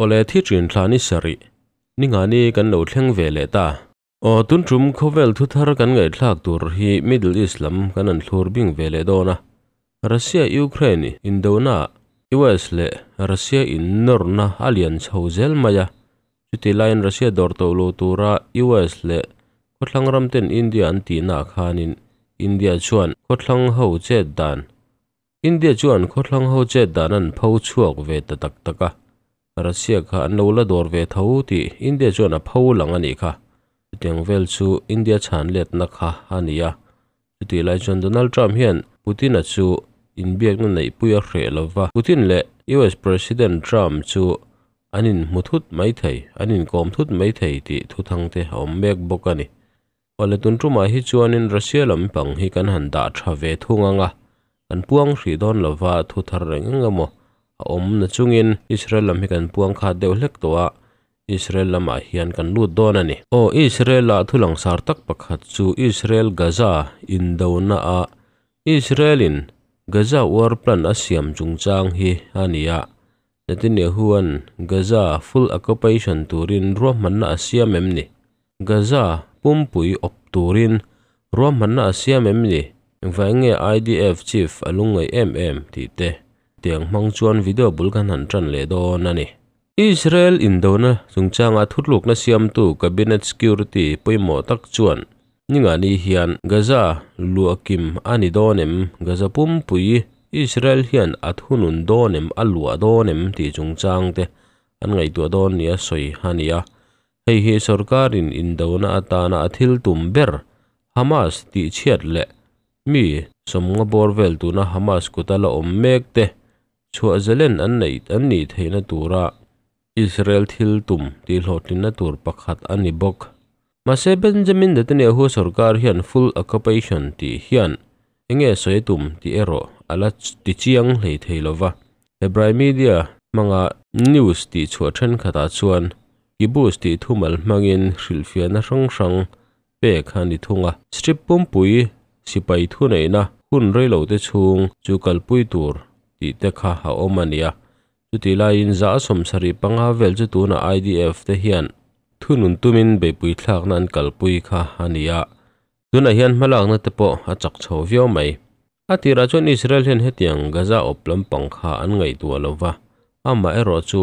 Awle thi thin thla ni sarih ni nga ni kan lo thleng ve leh ta. Aw tun tum khawvel thu thar kan ngaihthlak tur hi Middle East lam kan an thlur bing ve leh dawn a. Russia Ukraine indona US leh Russia in nawrna a lian chho zel mai a. Chuti laiin Russia dawr tawh lo tura US leh khawthlang ram ten India an tihna ah khanin India chuan khawthlang ho chet dan India chuan khawthlang ho chet dan an pho chhuak ve ta tak tak a. Russia kha an lo la dawr ve tho tih India chuan a pho lang a nih kha. Chutiang vel chu India chhan letna kha a ni a. Chutih lai chuan Donald Trump hian Putin-a chu inbiakna neihpui a hreh lo va. Putin leh US President Trump chu an inhmu thut mai thei, an inkawm thut mai thei tih thuthangte a awm mek bawk a ni. Awle tun tumah hi chuanin Russia lampang hi kan han dah tha ve thung ang a, kan puang hrih dawn lova thu thar reng eng emaw a awm na chungin Israel lam hi kan puang khat deuh hlek tawh a, Israel lamah hian kan lut dawn a ni. Aw Israel-a thu langsar tak pakhat chu Israel Gaza indona a Israel-in Gaza war plan a siam chungchang hi a ni a, Netanyahu-a'n Gaza full occupation turin ruahmanna a siam em ni? Gaza pumpui awp turin ruahmanna a siam em ni? Engvang nge IDF chief a lungngaih em em tih te tiang hmang chuan video bul kan han tan leh dawn a ni. Israel indona chungchanga thutlukna siamtu Cabinet Security pawimawh tak chuan Ningani hian Gaza luahkim a ni dawn em? Gaza pumpui Israel hian a thunun dawn em, a luah dawn em tih chungchang te an ngaihtuah dawn nia sawi a ni a. Hei hi sorkarin indona atana a thil tum ber Hamas tihchhiat leh mi sawmnga bawr vel tuna Hamas kuta la awm mek te chhuah zalen an neih an nih theihna tura Israel thil tum tihhlawhtlinna tur pakhat a ni bawk. Mahse Benjamin Netanyahu sorkar hian full occupation tih hian enge sawi tum tih erawh a la ti chiang hlei thei lova. Hebrai media hmanga news tih chhuah thenkhatah chuan kibbutz tih thumal hmangin hrilhfiahna hrang hrang pek a ni thung a. Strip pumpui sipai thuneihna hun reilote chhung chu kalpui tur tih te kha a awm a nia. Chutih laiin 75% vel chu tuna IDF te hian thunun tumin beihpui thlakna an kalpui kha a ni a. Tunah hian hmalakna te pawh a chak chho viau mai. A tirah chuan Israel hian hetiang Gaza awp lampang kha an ngaihtuah lo va, amah erawh chu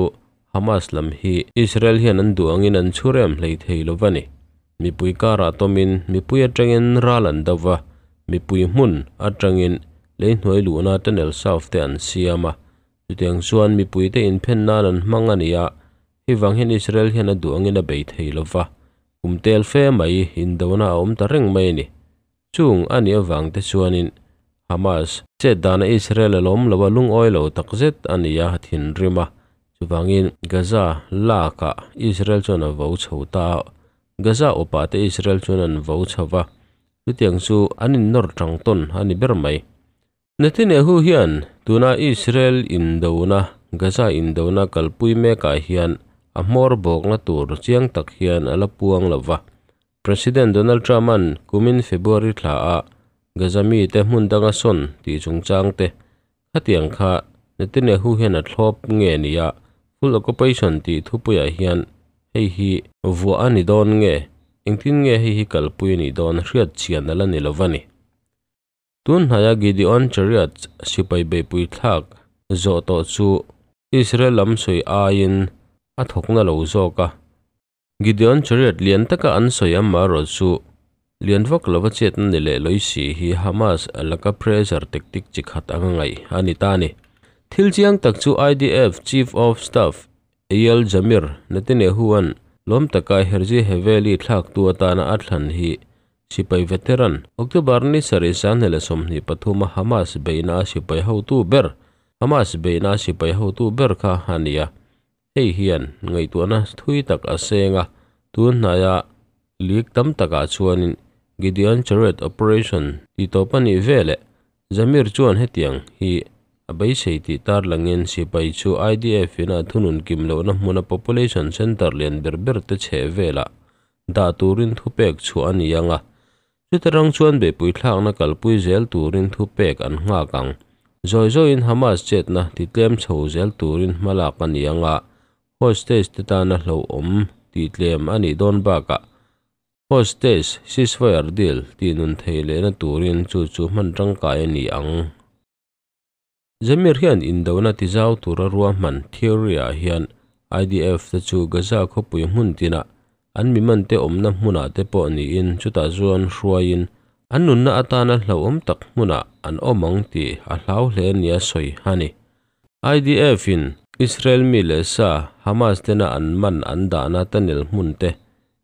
Hamas lam hi Israel hian an duh angin an chhurem hlei thei lo va ni. Mipui karah tawmin mipui atangin ral an do va, mipui hmun atangin leihnuai luhna tunnel south te an siam a. Chutiang chuan mipuite inphen nan an hmang a ni a, hei vang hian Israel hian a duh angin a bei thei lo va, kum tel fe mai indona a awm ta reng mai a ni. Chung a nih avang te chuanin Hamas chet dana Israel a lawm lo a lungawi lo takzet a ni a thinrim a, chuvangin Gaza lakah Israel chuan a vo chho ta a, Gaza awpah te Israel chuan an vo chho va, chutiang chu an innawr tang tawn a ni ber mai. Netanyahu hian tuna Israel indona, Gaza indona kalpui mekah hian a hmawr bawkna tur chiang tak hian a la puang lo va. President Donald Trump-a'n kumin February thla a Gaza mite hmun danga sawn tih chungchang te khatiang kha Netanyahu hian a thlawp nge ni a, full occupation tih thupuiah hian hei hi vuah a ni dawn nge, engtin nge hei hi kalpui a nih dawn hriat chian a la ni lo va ni. Tun hnaia Gideon Chariot sipai beihpui thlak zawh tawh chu Israel lam sawi aiin a thawkna lo zawk a. Gideon Chariot lian taka an sawi amaherawh chu lian vak lova chetna ni leh lawi si hi Hamas laka pressure tactic chi khat anga ngaih a ni ta a ni. Thil chiang tak chu IDF Chief of Staff Eyal Zamir Netanyahu-a'n lawm taka Herzi Haveli thlaktu atana a thlan hi Sipai veteran, October ni sarih 2023 a Hamas beihna a sipai hotu ber, Hamas beihna a sipai hotu ber kha a ni a. Hei hian ngaihtuahna thui tak a seng a, tun hnaia leak tam takah chuanin Gideon Chariot Operation tih tawp a nih veleh Zamir chuan hetiang hi a beisei tih tarlangin sipai chu IDF in a thunun kim lohna hmuna population center lian ber ber te chheh velah dah turin thupek chhuah a ni ang a, chuta rang chuan beihpui thlakna kalpui zel turin thupek an nghak ang. Zawi zawiin Hamas chetna titlem chho zel turin hmalak a ni ang a, Hostage te tana hlauhawm tihtlem a nih dawn bakah hostage ceasefire deal tihnun theih lehna turin chu chu hman tangkai a ni ang. Zamir hian indona tizau tura ruahman theory-ah hian IDF te chu Gaza khawpui hmun tinah an mimante awmna hmunah te pawh niin chutah chuan hruaiin an nunna atana hlauhawm tak hmunah an awm ang tih a hlau hle nia sawi a ni. IDF-in Israel mi leh sa Hamas tena an man an dahna tunnel hmun te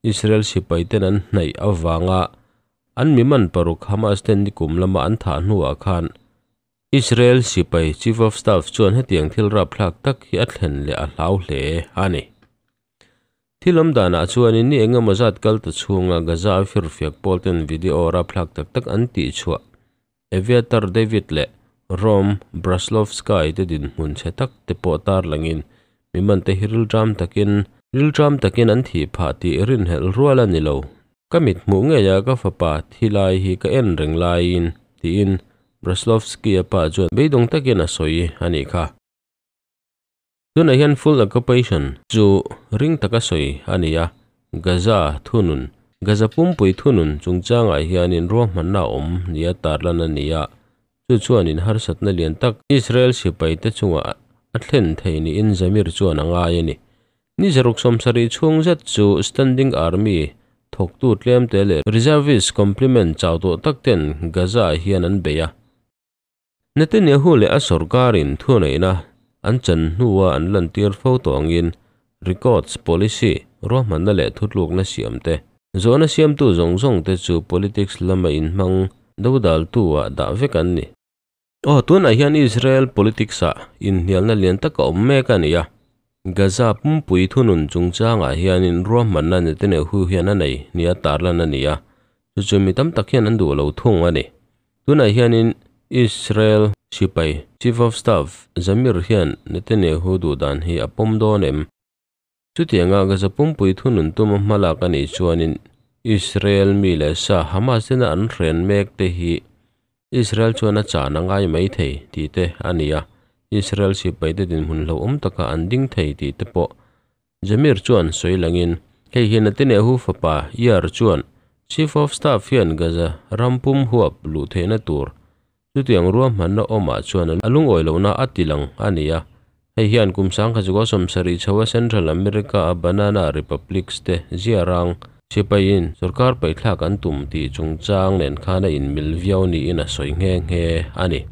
Israel sipai ten an hnaih avanga an miman paruk Hamas ten nikum lama an thah hnuah khan Israel sipai Chief of Staff chuan hetiang thil rapthlak tak hi a thlen leh a hlau hle a ni. Thil awm danah chuanin ni engemaw zat kal ta chhunga Gaza a firfiak pawl ten video rapthlak tak tak an tihchhuah Eviatar David leh Rom Braslovsky te dinhmun chhe tak te pawh tarlangin mimante hi rilṭam takin rilṭam takin an thih phah tih rinhelh rual a ni lo. Ka mit hmuh ngeia ka fapa thi lai hi ka en reng laiin tiin Braslovsky-a pa chuan beidawng takin a sawi a nih kha. Tunah hian full occupation chu ring taka sawi a ni a, Gaza thunun, Gaza pumpui thunun chungchangah hianin ruahmanna a awm nia tarlan a ni a, chu chuanin harsatna lian tak Israel sipaite chungah a thlen thei niin Zamir chuan a ngai a ni. Ni zaruk sawmsarih chhung zet chu Standing Army thawktu tlemte leh Reservist complement chau tawh tak ten Gaza-ah hian an bei a. Netanyahu leh a sorkarin thuneihna an chan hnua an lantir fo tawh angin records policy ruahmanna leh thutlukna siam te, zawhna siamtu zawng zawng te chu politics lama inhmang dodaltu ah dah vek an ni. Aw, tunah hian Israel politics ah inhnialna lian tak a awm mek a ni a, Gaza pumpui thunun chungchangah hianin ruahmanna Netanyahu hian a nei nia tarlan a ni a, chu chu mi tam tak hian an duh lo thung a ni. Tunah hianin Israel sipai Chief of Staff Zamir hian Netanyahu duhdan hi a pawm dawn em? Chutianga Gaza pumpui thunun tuma hmalak a nih chuanin Israel mi leh sa Hamas tena an hren mek te hi Israel chuan a chan a ngai mai thei tih te a ni a, Israel sipaite dinhmun hlauhawm taka an ding thei tih te pawh Zamir chuan sawi langin, hei hi Netanyahu fapa Yair chuan Chief of Staff hian Gaza ram pum huap luh theihna tur chutiang ruahmanna awmah chuan a lungawi lohna a ti lang a ni a. Hei hian kum sangkhachuka sawmsarih chhoa Central America-a Banana Republics te ziarang sipaiin sorkar paihthlak an tum tih chungchang nen khan a inmil viau niin a sawi nghe nghe a ni.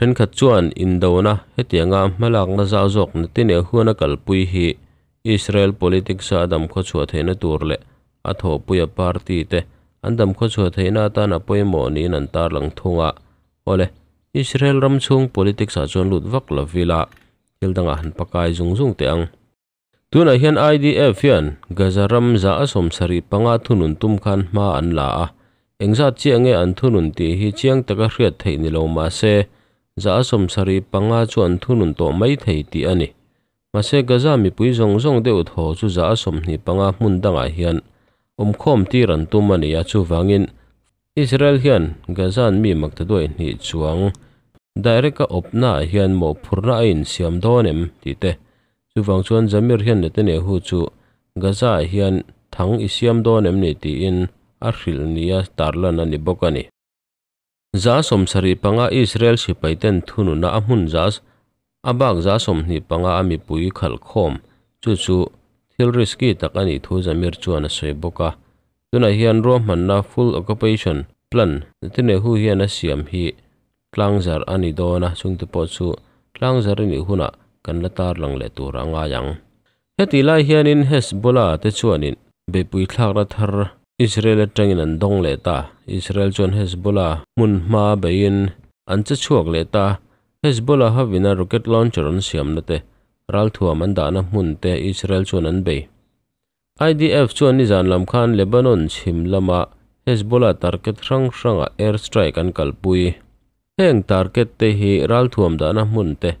Thenkhat chuan indona hetianga hmalakna zau zawk Netanyahu a kalpui hi Israel politics-a a damkhawchhuah theihna tur leh a thawhpuia party te an damkhawchhuah theihna atan a pawimawh niin an tarlang thung a. Awle, Israel ram chhung politics-ah chuan lut vak lo vila thil dangah han pakai zung zung teh ang. Tunah hian IDF hian Gaza ram za a 75 thunun tum khan hma an la a, engzat chiah nge an thunun tih hi chiang taka hriat theih ni lo mah se za a 75 chu an thunun tawh mai thei tih a ni. Mahse Gaza mipui zawng zawng deuh thaw chu za a 25 hmun dangah hian awmkhawm tir an tum a ni a, chuvangin Israel hian Gaza-an mi makta duai hnih chuang direct-a awpnaah hian mawhphurhna a insiam dawn em tih te. Chuvang chuan Zamir hian Netanyahu chu Gaza-ah hian thang i siam dawn em ni tiin a hrilh nia tarlan a ni bawk a ni. Za 75 Israel sipaiten thununa a hmun za a bak za 25 a mipui khalhkhawm chu chu thil risky tak a nih thu Zamir chuan a sawi bawk a. Tunah hian ruahmanna full occupation plan Netanyahu hian a siam hi tlangzar a ni dawn a, chungte pawh chu tlangzar a nih hunah kan la tarlang leh tur a ngai ang. Heti lai hianin Hezbollah te chuanin beipui thlakna thar Israel atangin an dawng leh ta. Israel chuan Hezbollah hmun hma beiin an che chhuak leh ta. Hezbollah hovina rocket launcher an siamna te, ralthuam an dahna hmun te Israel chuan an bei. IDF chuan nizan lam khan Lebanon chhim lama Hezbollah target hrang hranga air strike an kalpui. Heng target te hi ralthuam dahna hmun te,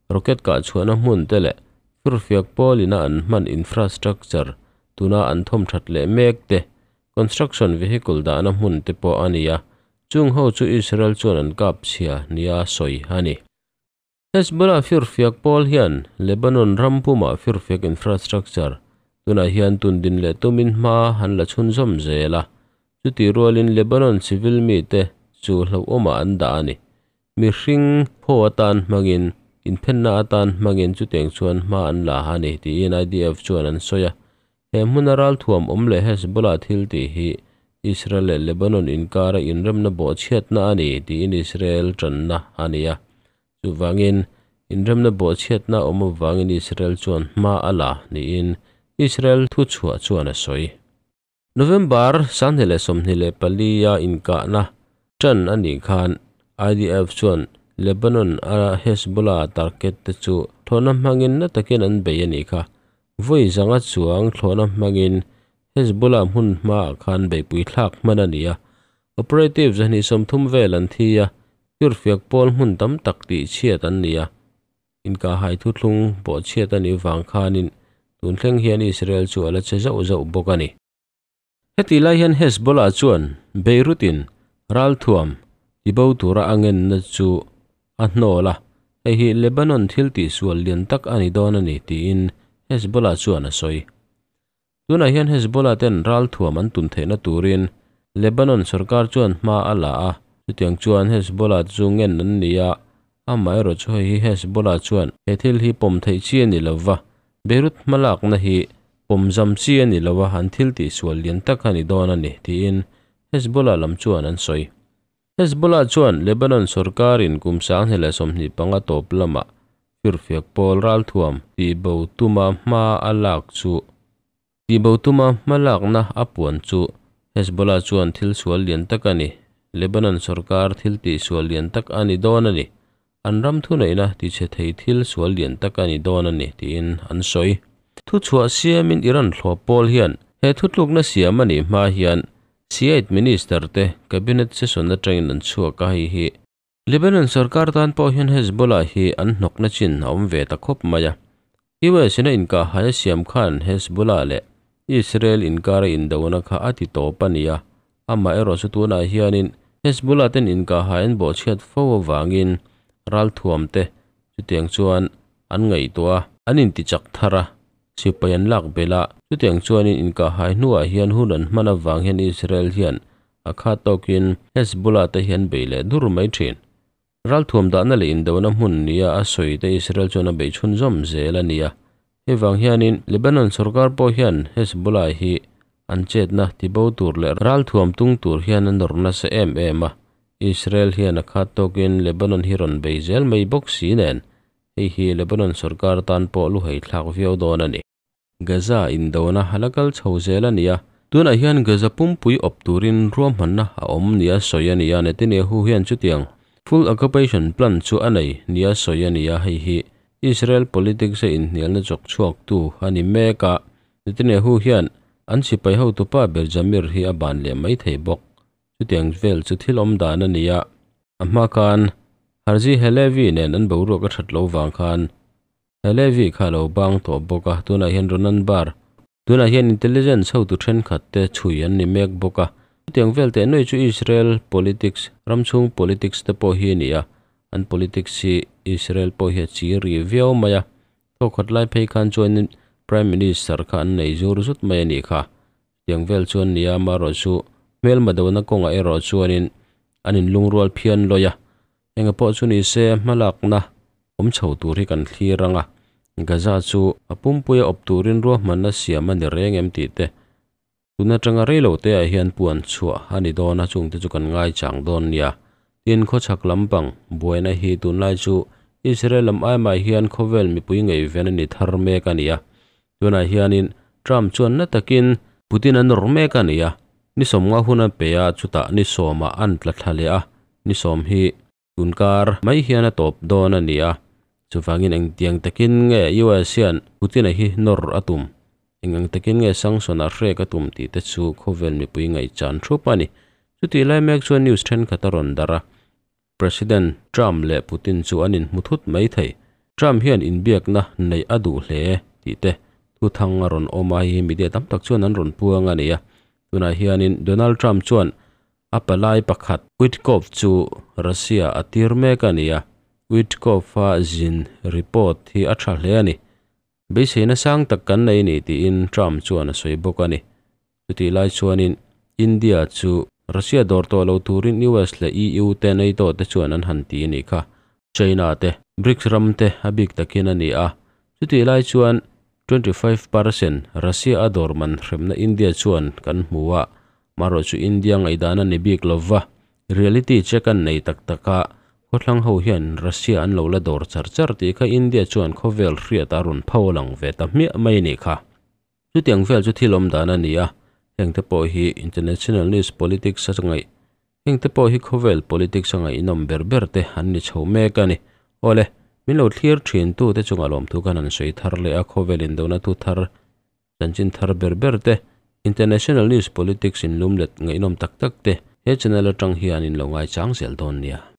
rocket kah chhuahna hmun te leh firfiak pawlina an hman infrastructure tuna an thawm that leh mek te, construction vehicle dahna hmun te pawh a ni a, chung ho chu Israel chuan an kap chhia nia sawi a ni. Hezbollah firfiak pawl hian Lebanon ram pumah firfiak infrastructure tunah hian tundin leh tumin hma an la chhunzawm zel a, chutih rualin Lebanon civil mite chu hlauhawmah an dah a ni. Mihring phaw atan hmangin, inphenna atan hmangin chutiang chuan hma an la a ni, tiin IDF chuan an sawi a. He hmuna ralthuam awm leh Hezbollah thil tih hi Israel leh Lebanon inkara inremna bawhchhiatna a ni, tiin Israel tanna a ni a. Chuvangin, inremna bawhchhiatna awm avangin Israel chuan hma a la niin Israel thuchhuah chuan a sawi. November 2024 a inkahna tan a nih khan IDF chuan Lebanon a Hezbollah target te chu thlawhna hmangin na takin an bei a nih kha. Vawi zanga chuang thlawhna hmangin Hezbollah hmun hmaah khan beihpui thlak hman a ni a. Operative 230 vel an thi a, firfiak pawl hmun tam tak tih chhiat an ni a. Inkahhai thuthlung pawh chhiat a nih vang khanin tun thleng hian Israel chu a la che zauh zauh bawk a ni. Heti lai hian Hezbollah chuan Beirut-in ralthuam tibo tura a ngenna chu a hnawl a, hei hi Lebanon thil tihsual lian tak a ni dawn a ni tiin Hezbollah chuan a sawi. Tunah hian Hezbollah ten ralthuam an tun theihna turin Lebanon sarkar chuan hma a la a, chutiang chuan Hezbollah chu ngen an ni a, amaherawh chu hei hi Hezbollah chuan he thil hi pawm theih chi a ni lova, Beirut hmalakna hi pawm zam chi a ni lova an thil tihsual lian tak a ni dawn a ni tiin Hezbollah lam chuan an sawi. Hezbollah chuan Lebanon sarkarin kum 2025 tawp lamah firfiak pawl ralthuam tihbo tuma hma a lak chu tihbo tuma hma lakna a puan chu Hezbollah chuan thil sual lian tak a ni. Lebanon sarkar thil tihsual lian tak a ni dawn a ni. An ram thuneihna tichhe thei thil sual lian tak a ni dawn a ni tiin an sawi. Thuchhuah siamin Iran thlawp pawl hian he thutlukna siam a nih hma hian Shiite minister te cabinet session atangin an chhuak a hei hi. Lebanon sarkar tan pawh hian Hezbollah hi an hnawkna chin a awm ve ta khawp mai a. US ina inkahhai a siam khan Hezbollah leh Israel inkara indona kha a ti tawp a ni a. Amaherawh chu tunah hianin Hezbollah ten inkahhai an bawhchhiat fo avangin ralthuam te chutiang chuan an ngaihtuah a, an intichak thar a, sipai an lak bela chutiang chuanin inkahhai hnuah hian hun an hman avang hian Israel hian a kha tawkin Hezbollah te hian bei leh dur mai thin. Ralthuam dahna leh indona hmun nia a sawi te Israel chuan a bei chhunzawm zel a ni a. Hei vang hianin Lebanon sarkar pawh hian Hezbollah hi an chetna tibo tur leh ralthuam tung tur hian a nawr nasa em em a. Israel hian a khat tawkin Lebanon hi rawn bei zel mai bawk si nen. Hei hi Lebanon sarkar tan pawh lu hei thlak viau dawn a ni. Gaza indona halakal chho zel a ni a. Tunah hian Gaza pumpui awp turin ruahmanna a awm nia sawi a ni a. Netanyahu hian chutiang full occupation plan chu a nei nia sawi a ni a. Hei hi Israel politics a inhnialna chawk chhuak tu a ni mek a. Netanyahu hian an sipai ho tupa ber Zamir hi a ban leh mai thei bawk. Chutiang vel chu thil awm dan a ni a. A hma khan Herzi Halevi nen an boruak a that lo vang khan Halevi kha lo bang tawh bawk a. Tunah hian Ronan Bar tunah hian intelligence ho tu thenkhat te chhui an ni mek bawk a. Chutiang vel teh nuai chu Israel politics ramchhung politics te pawh hi a ni a. An politics hi Israel pawh hi a chi ri viau mai a. Thawkhat lai phei khan chuanin Prime Minister kha an nei zur zut mai a ni kha. Chutiang vel chuan nia marawh chu hmel madona kawnga erawh chuanin an inlungrual phian lawi a. Enga pawh chu ni se hmalakna awm chho tur hi kan thlir anga. Gaza chu a pumpui a awp turin ruahmanna siam a ni reng em tih te. Tuna tanga reilo te ah hian puan chhuah a ni dawn a chung te chu kan ngai chang dawn nia. Tin khawchhak lampang buaina hi tunlai chu Israel lam ai mai hian khawvel mipui ngei ven a ni thar mek a ni a. Tunah hianin Trump chuan na takin Putin a nawr mek a ni a. Ni sawm nga hun a pe a chutah ni sawma an tla thla leh a. Ni sawm hi tunkar mai hian a tawp dawn a ni a. Chuvangin engtiang takin nge US hian Putin a hi nawr a tum. Engang takin nge sanction a hrek a tum tih te chu khawvel mipui ngaih chan thup a ni. Chuti lai mek chuan news thenkhat a rawn dar a. President Trump leh Putin chu an inhmu thut mai thei. Trump hian inbiakna nei a duh hle tih te thu thang a rawn awm a hi media tam tak chuan an rawn puang a ni a. Tunah hianin Donald Trump chuan a palai pakhat Witkoff chu Russia a tir mek a ni a. Witkoff-a zin report hi a tha hle a ni. Beiseina sang tak kan nei a ni tiin Trump chuan a sawi bawk a ni. Chutih lai chuanin India chu Russia dawr tawh lo turin US leh EU te NATO te chuan an han ti a nih kha. China te, BRICS ram te a bik takin a ni a. Chutih lai chuan 25% Russia a dawr man hremna India chuan kan hmu a, marawh chu India ngaihdan a ni bik lova, reality check an nei tak tak a, khawthlang ho hian Russia an lo la dawr char char tih kha India chuan khawvel hriat a rawn pho lang ve ta hmiah mai a nih kha. Chutiang vel chu thil awm dan a ni a, hengte pawh hi international news politics a ngaih, hengte pawh hi khawvel politics a ngaihnawm ber ber te an ni chho mek a ni. Awle, min lo thlir thin tu te chunga lawmthu khan an sawi thar leh a, khawvel indona thu thar, chanchin thar ber ber te, international news politics in lumlet ngaihnawm tak tak te he channel atang hian in lo ngaichang zel dawn nia.